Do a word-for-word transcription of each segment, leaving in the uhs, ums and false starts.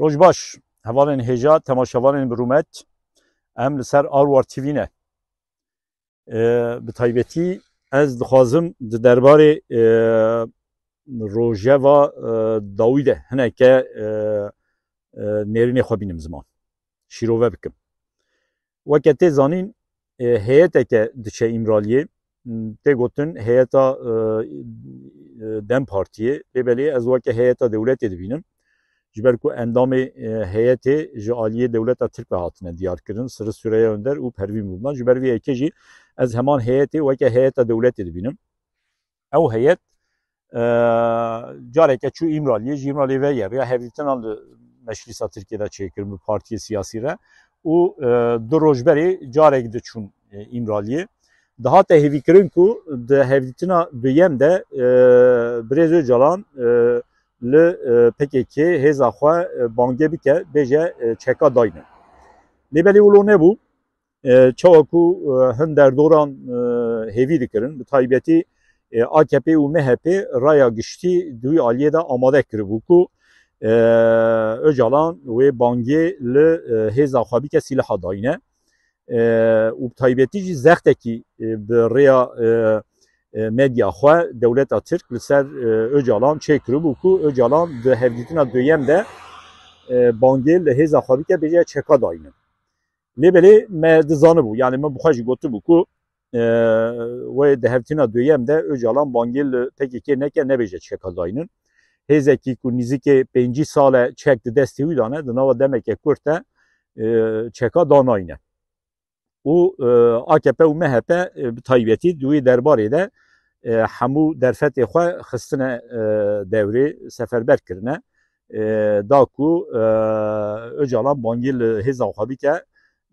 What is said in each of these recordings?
Roj baş, hevalên hêja, temaşevanên bi rûmet, em li ser Arwar T V ne. E, bi taybetî ez dixwazim di derbarê, e, rojeva, e, dawî de hineke, e, e, nêrînê xwe bînim ziman. Şîrove bikim. Weke tê zanîn, e, heyeteke diçe Îmraliyê, m, tê gotin heyeta, e, e, DEM Partiyê, lê belê ez weke heyeta dewletê dibînim. Ji ber ku endamê, e, heyetê ji aliyê dewleta Tirk ve hatine diyarkirin, Sırrı Süreyya Önder û Pervîn Buldan. Ji ber vê yekê jî ez heman heyetê weke heyeta dewletê dibînim. Ew heyet, e, careke çû Îmraliyê, ji Îmraliyê ve yeriya hevdîtina li Meclisa Tirkiyê de çêkirin bi partiyê siyasî re û, e, du roj berê carek diçûn, e, Îmraliyê. Dihate hêvîkirin ku di hevdîtina duyem de, e, Birêz Ocalan, e, li, e, P K K hêza xwe, e, bangê bike, bêje, e, çeka dayne. Lê belê wilo nebû. E, çawa ku, e, hin derdoran, e, hêvî dikirin, bi taybetî, e, A K P û M H P raya giştî di wî aliyê de amade kiribû ku, e, Ocalan wê bangê li, e, hêza xwe bike sîleha dayne. E, û bi taybetî jî zextekî, e, bi rêya, e, e, medya xwe dewleta Tirk li ser, e, Ocalan çêkiribû ku Ocalan di hevdîtina duyem de, e, bangê li hêza xwe bike bêje çeka dayne. Lê belê me dizanibû, yani min bi xwe jî gotibû ku, e, wê di hevdîtina duyem de Ocalan bangê li P K K neke, nebêje çeka daynin. Hêzekî ku nîzikê pêncî sal e çek di destê wî de ne, di nava demeke kurt de, e, çeka danayne. Û, e, A K P û M H P, e, bi taybetî di wî derbarê de, e, hemû derfetê xwe xistine, e, dewrê, seferber kirine. E, da ku, e, Ocalan bangî li hêza xwe bike,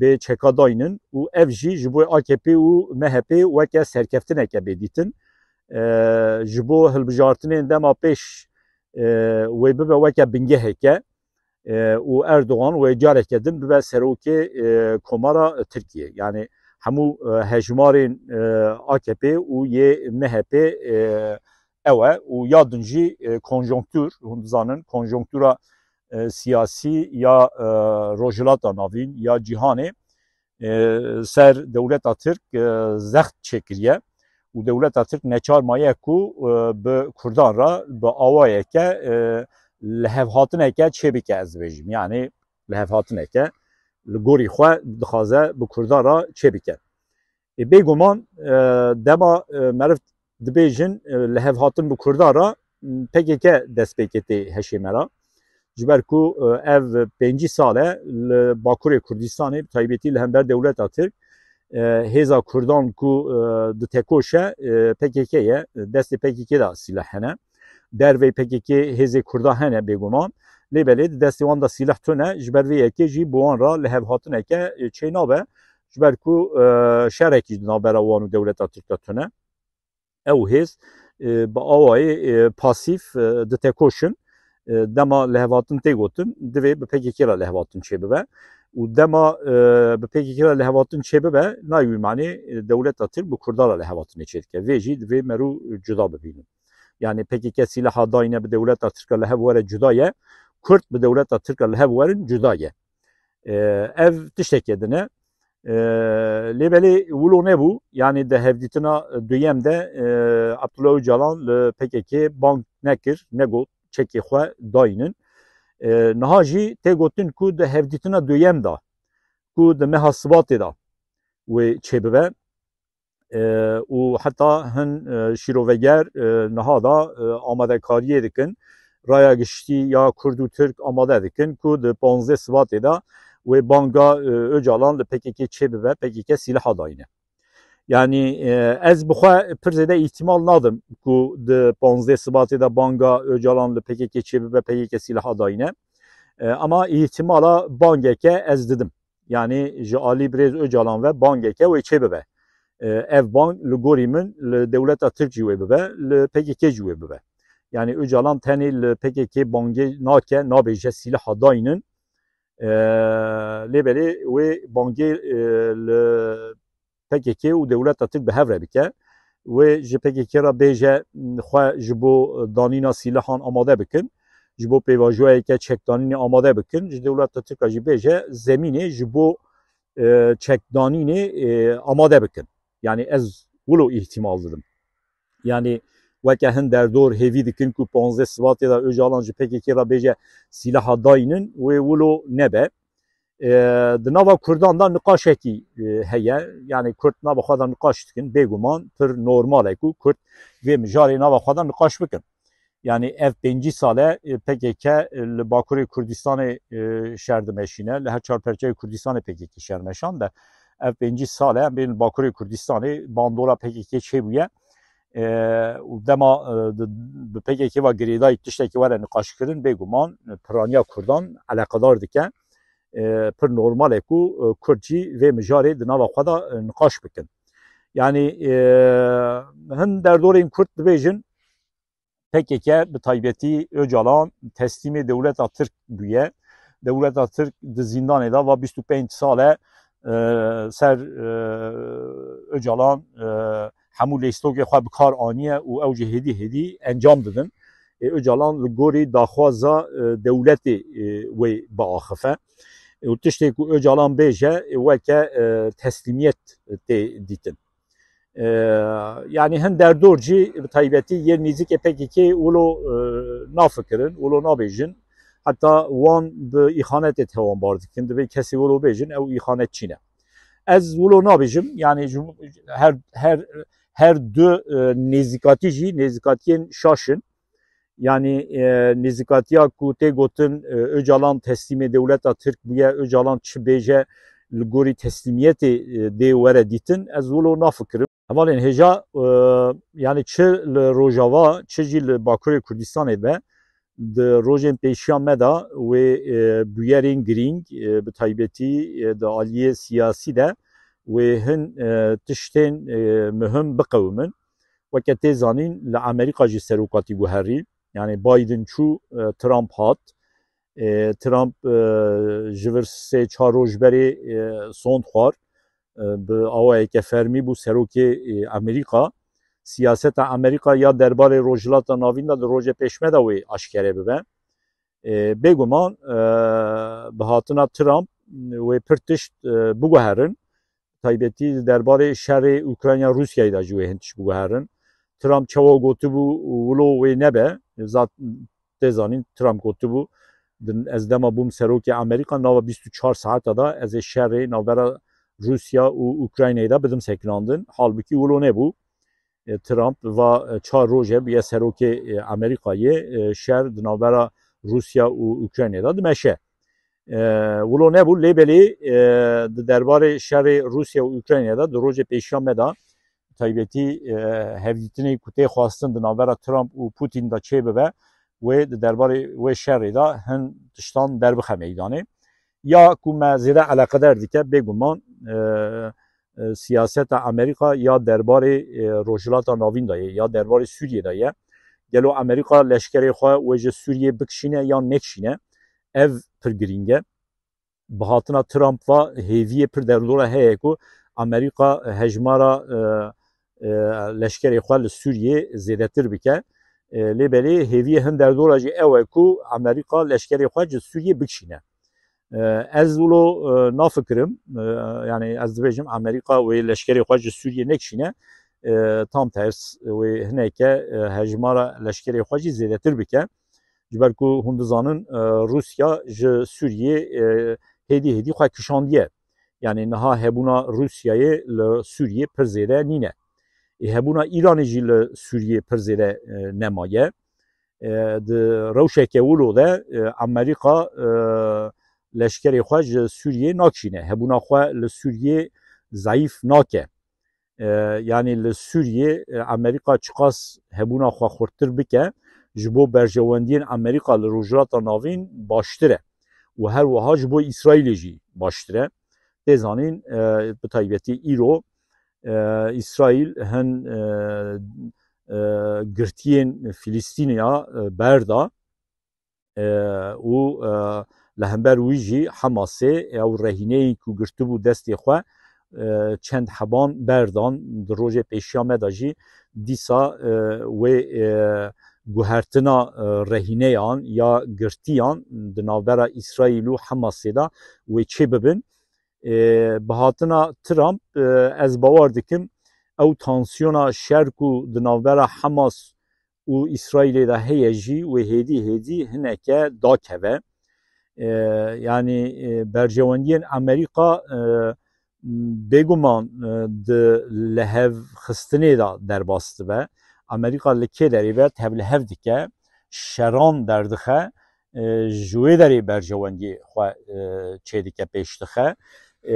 bê çeka daynin û ev jî ji bo A K P û M H P weke serkeftineke bê dîtin. E, ji bo hilbijartinên dema pêş, e, wê bibe weke bingeheke, e, û Erdogan wê careke din bibe serokê, e, Komara Tirkiyê. Yani hemû, e, hejmarên, e, A K P û yê M H P, e, ew e û ya din jî, e, konjonktûr, hûn dizanin, konjonktûra, e, siyasî ya, e, Rojhilata Navîn ya cîhanê, e, ser dewleta Tirk, e, zext çêkiriye û dewleta Tirk neçar maye ku, e, bi Kurdan re bi awayeke, e, lihevhatineke çêbike, ez dibêjim. Yani lihevhatineke li gorî xwe dixwaze bi Kurdan re çêbike. Ê, bêguman, e, dema, e, meriv dibêjin, e, lihevhatin bi Kurdan re, m, P K K destpêkê tê heşê me re. Ji ber ku, e, ev pêncî sal e li Bakurê Kurdistanê, bi taybetî li hember dewleta Tirk, e, hêza Kurdan ku, e, di tekoşe, e, P K K ye, destê P K K de sîleh hene. Dervey P K K hêzê Kurda hene bêguman. Lê belê di destê wan de sîleh tune, ji ber vê yekê jî bi wan re lihevhatineke, e, çênabe. Ji ber ku, e, şerekî di navbera wan û dewleta Tirk de tune. Ew hêz, e, bi awayê, e, pasîf, e, ditekoşin. E, dema lihevhatin tê gotin, divê bi P K K re lihevhatin çêbibe. Û dema, e, bi P K K re lihevhatin çêbibe, nayê wî manê, e, dewleta Tirk bi Kurda re lihevhatinê çêdike. Vê jî divê merû cuda bibînin. Yani P K K sîleha dayne bi dewleta Tirk re li hev were cuda ye, Kurd bi dewleta Tirk re li hev werin cuda ye. E, ev tiştekê din e. E, lê belê wilo nebû, yani di hevdîtina duyem de, e, Abdullah Ocalan li P K K bang nekir, negot çekê xwe daynin. E, niha jî tê gotin ku di hevdîtina duyem de, ku di meha Sibatê de wê çêbibe, e, û heta hin, e, şîroveger, e, niha da, e, amadekariyê dikin. Raya giştî ya Kurd û Tirk amade dikin ku di panzdeh Sibatê de wê banga, e, Ocalan li P K K çêbibe, P K K sîleha dayne. Yani, e, ez bi xwe pir zêde îhtimal nadim ku di panzdeh Sibatê de banga Ocalan li P K K çêbibe, P K K sîleha dayne. E, ama îhtimala bangeke ez didim. Yani ji alî Birêz Ocalan ve bangeke wê çêbibe. E, ev bang li gorî min li dewleta Tirk jî wê bibe, li P K K jî wê bibe. Yani Ocalan tenê li P K K bangê nake, nabêje sîleha daynin. E, lê belê wê bangê, e, li P K K û dewleta Tirk bi hev re bike. Wê ji P K K re bêje, xwe ji bo danîna sîlehan amade bikin. ji bo pêvajoyeke çekdanînê amade bikin. Ji dewleta Tirk re jî bêje zemînê ji bo, e, çekdanînê, e, amade bikin. Yani ez wilo îhtimal didim. Yani weke hin derdor hêvî dikin ku panzdeh Sibatê de Ocalan ji P K K re bêje sîlaha daynin, wê wilo nebe. E, di nava Kurdan de niqaşekî, e, heye. Yani Kurd nava xwe de niqaş dikin. Bêguman pir normal e ku Kurd vê mijarê nava xwe de niqaş bikin. Yani ev pêncî sale, e, P K K, e, li Bakurê Kurdistanê, e, şer dimeşîne. Li her çar perçeyê Kurdistanê P K K şer meşand e. Ev pêncî sale em bên li Bakurê Kurdistanê bandola P K K çêbûye. E, û dema, e, di, bi P K K ve girêdayî tiştekî were niqaşkirin, bêguman, e, piraniya Kurdan eleqedar dike. E, pir normal e ku, e, Kurd jî vê mijarê di nava xwe de, e, niqaş bikin. Yani, e, hin derdorên Kurd dibêjin, P K K, bi taybetî Ocalan, teslîmê dewleta Tirk bûye. Dewleta Tirk di zîndanê de va bîst û pênc sal e, e, ser, e, Ocalan, e, hemû lêstokê xwe bi kar aniye û ew jî hêdî hêdî encam didin. E, Ocalan li gorî daxwaza, e, dewletê, e, wê biaxife. E, û tiştê ku Ocalan bêje, e, weke, e, teslîmiyet tê dîtin. E, yani hin derdor jî bi taybetî yên nêzîkê P K K wilo, e, nafikirin, wilo nabêjin. Heta wan bi îxanetê tewanbar dikin. Dibê kesê wilo bêjin, ew îxanetçî ne. Ez wilo nabêjim, yani ji, her, her, her du, e, nêzîkatî jî nêzîkatiyên şaş in. Yani, e, nêzîkatiya ku tê gotin, e, Ocalan teslîmê dewleta Tirk bûye, Ocalan çi bêje, li gorî teslîmiyetê, e, dê were dîtin, ez wilo nafikirim. Hevalên hêja, e, yani çi li Rojava, çi jî li Bakurê Kurdistanê be, di rojên pêşiya me de wê, e, bûyerên girîng, e, bi taybetî, e, di aliyê siyasî de wê hin, e, tiştên, e, muhim biqewimin. Weke tê zanîn, li Amerîka jî serok hatî guherî. Yani Biden çû, e, Trump hat. E, Trump, e, ji vir sê çar roj berê, e, sond xwar. E, bi awayeke fermî bû serokê, e, Amerîka. Siyaseta Amerîka ya derbarê Rojhilata Navîn de di rojê pêşme de wê aşkere bibe. E, bêguman, e, bi hatina Trump wê pir tişt, e, biguherin. Taybetî di derbarê şerê Ukrayna Rûsyayê de jî wê hin tişt biguherin. Trump çawa gotibû, wilo wê nebe. Zat-, tê zanîn, Trump gotibû, din, ez dema bûm serokê Amerîka, nava bîst û çar saeta de ez ê şerê navbera Rûsya û Ukraynayê de bidim sekinandin. Halbikî wilo nebû. E, Trump va, e, çar roj e bûye serokê, e, Amerîkayê, e, şer di navbera Rûsya û Ukraynayê de dimeşe. E, wilo nebû, lê belê, e, di derbarê şerê Rûsya û Ukraynayê de di rojê pêşiya me de taybetî, e, hevdîtinê ku tê xwestin di navbera Trump û Putin de çêbibe, wê di derbarê wê şerê de hin tiştan derbixe meydanê. Ya ku me zêde eleqeder dike, bêguman, e, e, siyaseta Amerîka ya derbarê, e, Rojhilata Navîn de ye, ya derbarê Sûriyê de ye. Gelo Amerîka leşkerê xwe wê ji Sûriyê bikişîne yan nekişîne? Ev pir girîng e. Bi hatina Trump va hêviyê pir derdora heye ku Amerîka hejmara, e, e, leşkerê xwe li Sûriyê zêdetir bike. E, lê belê hêviyê hin derdora jî ew e ku Amerîka leşkerê xwe ji Sûriyê bikişîne. E, ez wilo, e, nafikirim, e, yani ez dibêjim Amerîka wê leşkerê xwe ji Sûriyê nekişîne, e, tam ters wê hineke, e, hejmara leşkerê xwe jî zêdetir bike. Ji ber ku hûn dizanin, e, Rûsya ji Sûriyê, e, hêdî hêdî xwe kişandiye. Yani niha hebûna Rûsyayê li Sûriyê pir zêde nîne. Ê hebûna Îranê jî li Sûriyê pir zêde, e, nemaye. E, di rewşeke wilo de, e, Amerîka, e, leşkerê xwe ji Sûriyê nakişîne. Hebûna xwe li Sûriyê zayîf nake. E, yani li Sûriyê, e, Amerîka çiqas hebûna xwe xurttir bike, ji bo berjewendiyên Amerîka li Rojhilata Navîn baştir e. Û her wiha ji bo Îsraîlê jî baştir e. Tê zanîn, e, bi taybetî îro, e, Îsraîl hin, e, e, girtiyên Filistîniya, e, berda, e, û, e, li hember wî jî Hamasê ew rehîneyên ku girtibû destê xwe, e, çend heban berdan, di rojê pêşiya me de jî dîsa, e, wê, e, guhertina e, rehîneyan ya girtiyan di navbera Îsraîl û Hamasê de wê çê bibin. E, bi hatina Trump e, ez bawer dikim ew tansiyona şer ku di navbera Hamas û Îsraîlê de heye jî wê hêdî hêdî hineke dakeve. E, yanî e, berjewendiyên Amerîka e, bêguman e, di lihevxistinê de derbas dibe. Amerîka li kê derê be tevlihev dike, şeran derdixe, e, ji wê derê berjewendiyê xwe e, çêdike, pêş dixe. E,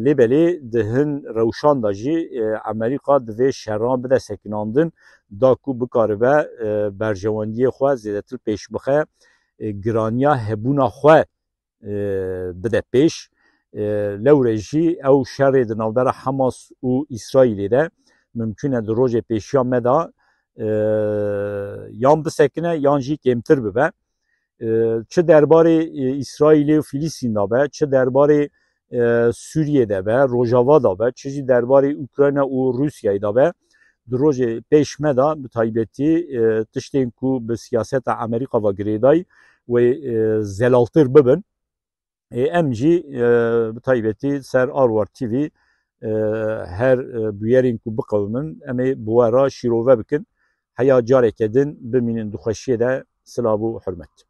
lê belê di hin rewşan de jî e, Amerîka divê şeran bide sekinandin, da ku bikaribe e, berjewendiyê xwe zêdetir pêş bixe, e, giraniya hebûna xwe e, bide pêş. E, lewre jî ew şerê di navbera Hamas û Îsraîlê de mimkun e di rojê pêşiya me de e, yan bisekine yan jî kêmtir bibe. E, çi derbarê e, Îsraîlê û Filîstîn de be, çi derbarê e, Sûriyê de be, Rojava de be, çi jî derbarê Ukrayna û Rûsyayê de be, di rojê pêş me de bi taybetî e, tiştên ku bi siyaseta Amerîka ve girêdayî wê e, zelaltir bibin. Ê, em jî e, bi taybetî ser Arwar T V e, her e, bûyerên ku biqewimin em ê bi we re şîrove bikin. Heya careke din bimînin di xweşiyê de, silav û hurmet.